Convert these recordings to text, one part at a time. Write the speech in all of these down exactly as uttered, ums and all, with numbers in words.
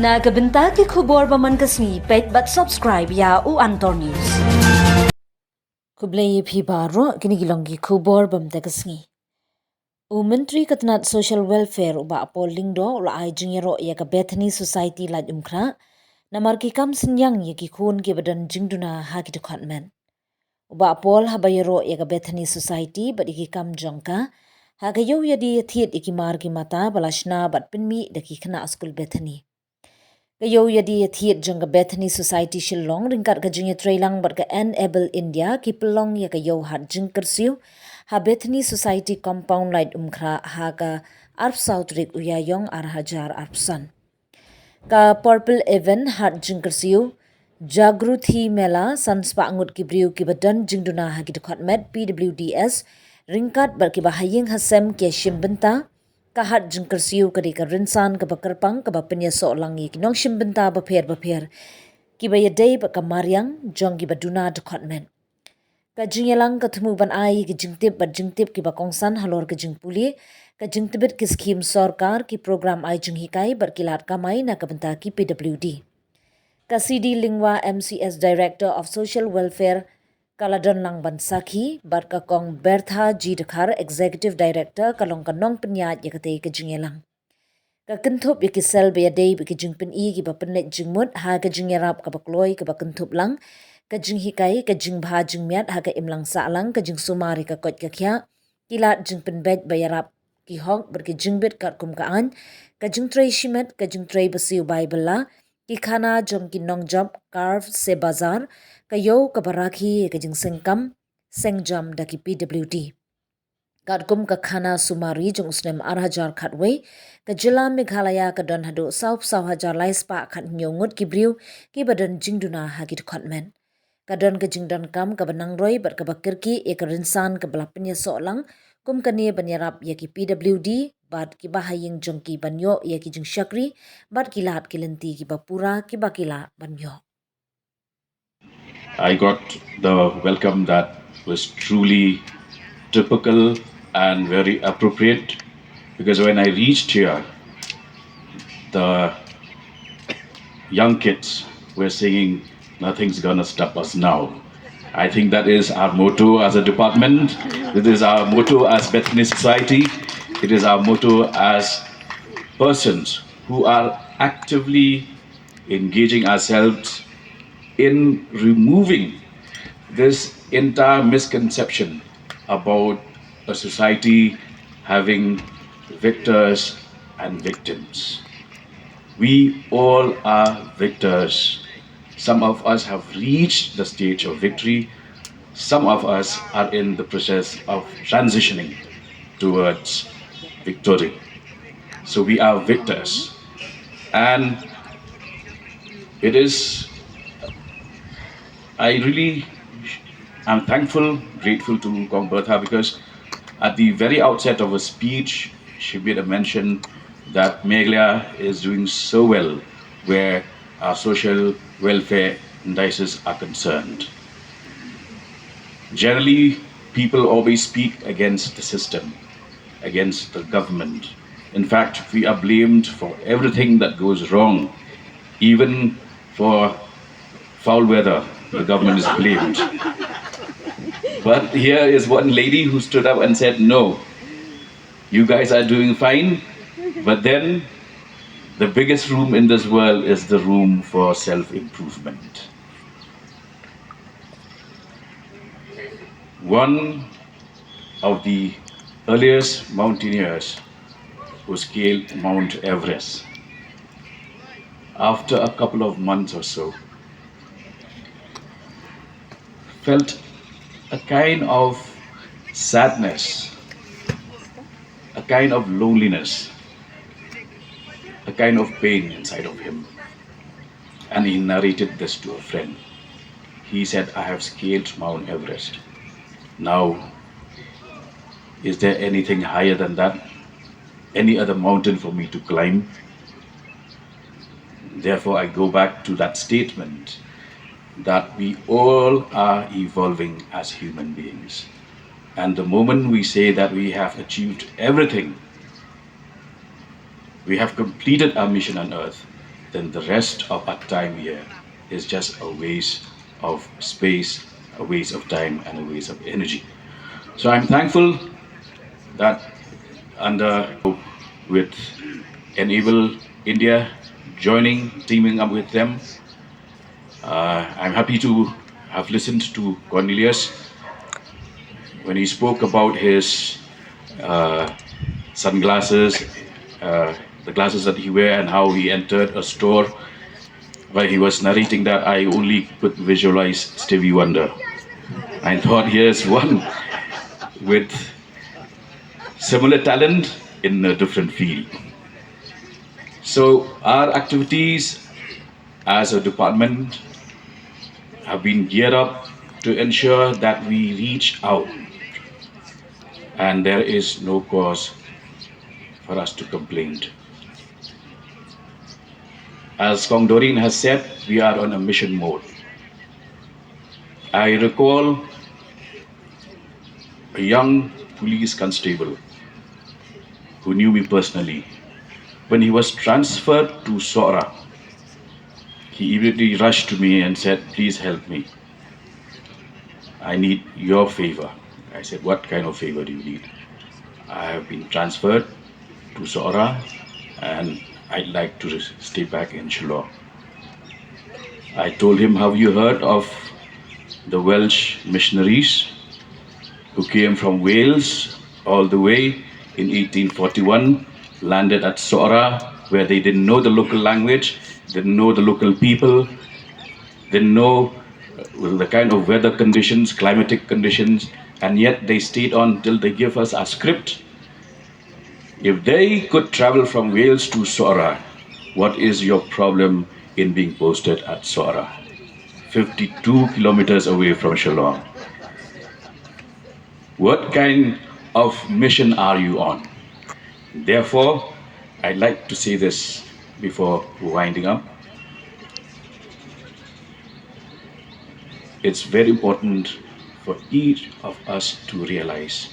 Na ka bynta ki khubor ba man ka sngi, peit bad subscribe ïa U Antor News. Khublei ïa phi baroh, kine ki long ki khubor ba man ka sngi. U Myntri ka tnat Social Welfare u Bah Paul Lyngdoh u la ai jingïaroh ïa ka Bethany Society Laitumkhrah namar ki kam synñiang ïa ki khun kiba don jingduna ha ki dkhot met. U Bah Paul haba ïaroh ïa ka Bethany Society bad ïa ki kam jong ka, ha ka ïew ïadie ïathied ïa ki mar ki mata ba la shna bad pynmih da ki khynnah skul Bethany. Ka ïew ïadie ïathied jong ka Bethany Society Shillong ryngkat ka jingïatreilang bad ka Enable India ki pynlong ïa ka ïew hat jingkyrsiew ha Bethany Society Compound Laitumkhrah ha ka arphew saw tarik u Ïaïong ar hajar arphew san. Ka Purple Heaven hat jingkyrsiew Jagruthi Mela, san spah ngut ki briew kiba don jingduna ha ki dkhot met, P W Ds, ryngkat bad kiba ha ïing ha sem ki ïashim bynta. Ka hat jingkyrsiew ka dei ka rynsan kaba kyrpang kaba pynïasoh lang ïa ki nongshim bynta bapher bapher kiba ïadei bad ka mariang jong kiba duna dkhot met. Ka jingïalang ka thmu ban ai ïa ki jingtip bad jingtip kiba kongsan halor ka jingpule, ka jingtbit ki skhim sorkar, ki program ai jinghikai bad ki lad kamai na ka bynta ki P W D. Ka C D Lyngwa, M C S Director of Social Welfare, ka la don lang ban sakhi, bad ka Kong Bertha G Dkhar, Executive Director, ka long ka nongpynïaid ïa katei ka jingïalang. Ka kynthup ïa ki sel ba ïadei bad ki jingpyni kiba pynleit jingmut ha ka jingïarap kaba kloi kaba kynthup lang, ka jinghikai, ka jingbha jingmiat ha ka imlang sahlang, ka jingsumar ïa ka koit ka khiah, ki lad jingpynbeit ba ïarap ki hok bad ki jingbit katkum ka aiñ, ka jingtrei shimet, ka jingtrei basiew bai bylla, ki khana jong ki nongjop, Karv Se Bazar, ka ïew kaba rakhe ïa ka jingseng kam seng jam da ki P W D. Katkum ka khana sumari jong u snem ar hajar khatwei, ka jylla Meghalaya ka don haduh sawphew saw hajar lai spah khathynñiew ngut ki briew kiba don jingduna ha ki dkhot met. Ka don ka jingdonkam kaba nangroi bad kaba kyrkieh ïa ka rynsan kaba la pynïasoh lang kum kane ban ïarap ïa ki P W D bad kiba ha ïing jong ki ban ïoh ïa ki jingshakri bad ki lad ki lynti kiba pura kiba ki lah ban ïoh. I got the welcome that was truly typical and very appropriate, because when I reached here, the young kids were singing, "Nothing's gonna stop us now." I think that is our motto as a department. It is our motto as Bethany Society. It is our motto as persons who are actively engaging ourselves in removing this entire misconception about a society having victors and victims. We all are victors. Some of us have reached the stage of victory. Some of us are in the process of transitioning towards victory. So we are victors. And it is, I really am thankful, grateful to Kong Bertha, because at the very outset of her speech, she made a mention that Meghalaya is doing so well where our social welfare indices are concerned. Generally, people always speak against the system, against the government. In fact, we are blamed for everything that goes wrong, even for foul weather, the government is blamed. But here is one lady who stood up and said, "No, you guys are doing fine." But then, the biggest room in this world is the room for self improvement. One of the earliest mountaineers who scaled Mount Everest, after a couple of months or so, felt a kind of sadness, a kind of loneliness, a kind of pain inside of him. And he narrated this to a friend. He said, "I have scaled Mount Everest. Now, is there anything higher than that? Any other mountain for me to climb?" Therefore, I go back to that statement that we all are evolving as human beings. And the moment we say that we have achieved everything, we have completed our mission on earth, then the rest of our time here is just a waste of space, a waste of time, and a waste of energy. So I'm thankful that under with Enable India joining, teaming up with them, uh, I'm happy to have listened to Cornelius when he spoke about his uh, sunglasses, uh, the glasses that he wear, and how he entered a store. While he was narrating that, I only could visualize Stevie Wonder. I thought, here's one with similar talent in a different field. So our activities as a department have been geared up to ensure that we reach out and there is no cause for us to complain. As Kong Doreen has said, we are on a mission mode. I recall a young police constable who knew me personally. When he was transferred to Sohra, he immediately rushed to me and said, "Please help me. I need your favor." I said, "What kind of favor do you need?" "I have been transferred to Sohra and I'd like to stay back in Shillong." I told him, "Have you heard of the Welsh missionaries who came from Wales all the way in eighteen forty-one, landed at Sohra, where they didn't know the local language, didn't know the local people, didn't know uh, the kind of weather conditions, climatic conditions, and yet they stayed on till they give us our script. If they could travel from Wales to Sohra, what is your problem in being posted at Sohra, fifty-two kilometers away from Shillong? What kind of mission are you on?" Therefore, I'd like to say this before winding up. It's very important for each of us to realize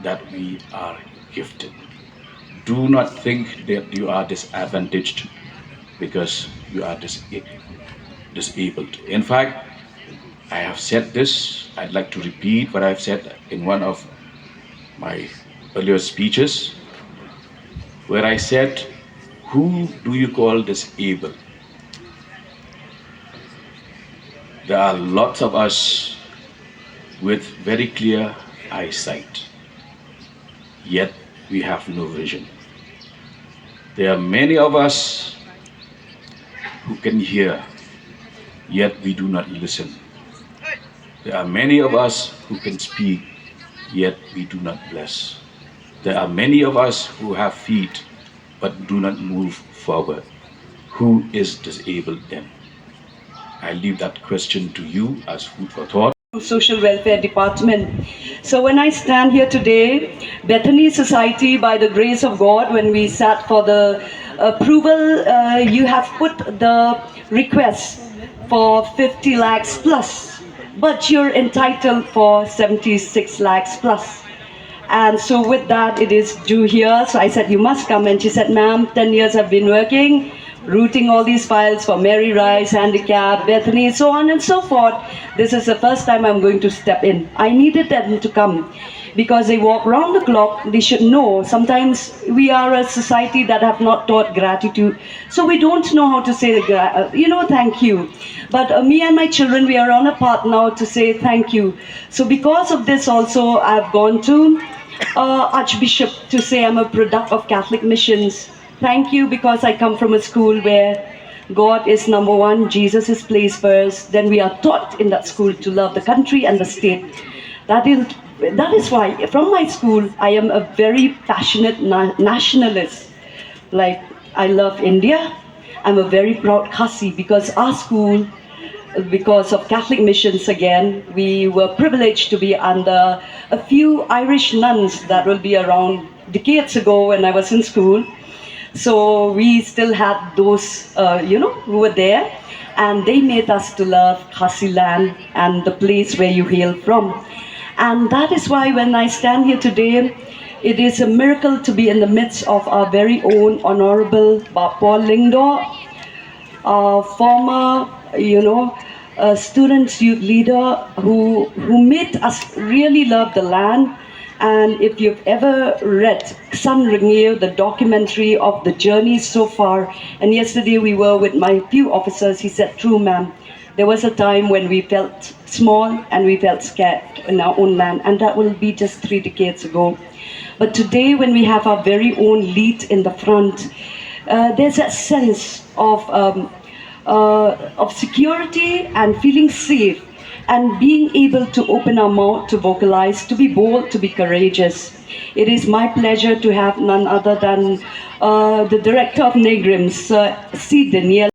that we are gifted. Do not think that you are disadvantaged because you are dis- disabled. In fact, I have said this, I'd like to repeat what I've said in one of my earlier speeches, where I said, "Who do you call disabled?" There are lots of us with very clear eyesight, yet we have no vision. There are many of us who can hear, yet we do not listen. There are many of us who can speak, yet we do not bless. There are many of us who have feet but do not move forward. Who is disabled then? I leave that question to you as food for thought. Social Welfare Department. So when I stand here today, Bethany Society, by the grace of God, when we sat for the approval, uh, you have put the request for fifty lakhs plus, but you're entitled for seventy-six lakhs plus. And so with that, it is due here. So I said, "You must come." And she said, "Ma'am, ten years I've been working, routing all these files for Mary Rice, Handicap, Bethany, so on and so forth. This is the first time I'm going to step in." I needed them to come because they work round the clock. They should know. Sometimes we are a society that have not taught gratitude. So we don't know how to say, the gra- uh, you know, "Thank you." But uh, me and my children, we are on a path now to say thank you. So because of this also, I've gone to uh, Archbishop to say I'm a product of Catholic missions. Thank you, because I come from a school where God is number one, Jesus is placed first. Then we are taught in that school to love the country and the state. That is that is why from my school I am a very passionate na- nationalist. Like, I love India. I'm a very proud Khasi because our school, because of Catholic missions again, we were privileged to be under a few Irish nuns that will be around decades ago when I was in school. So we still had those, uh, you know, who were there, and they made us to love Khasi land and the place where you hail from. And that is why when I stand here today, it is a miracle to be in the midst of our very own Honorable Bah Paul Lyngdoh, A former, you know, a students youth leader who who made us really love the land. And if you've ever read San Rengeo, the documentary of the journey so far, and yesterday we were with my few officers, he said, "True, ma'am. There was a time when we felt small and we felt scared in our own land, and that will be just three decades ago. But today, when we have our very own lead in the front, uh, there's a sense of um, uh, of security and feeling safe and being able to open our mouth to vocalize, to be bold, to be courageous." It is my pleasure to have none other than uh, the director of NEIGRIHMS, Sir C. Daniel.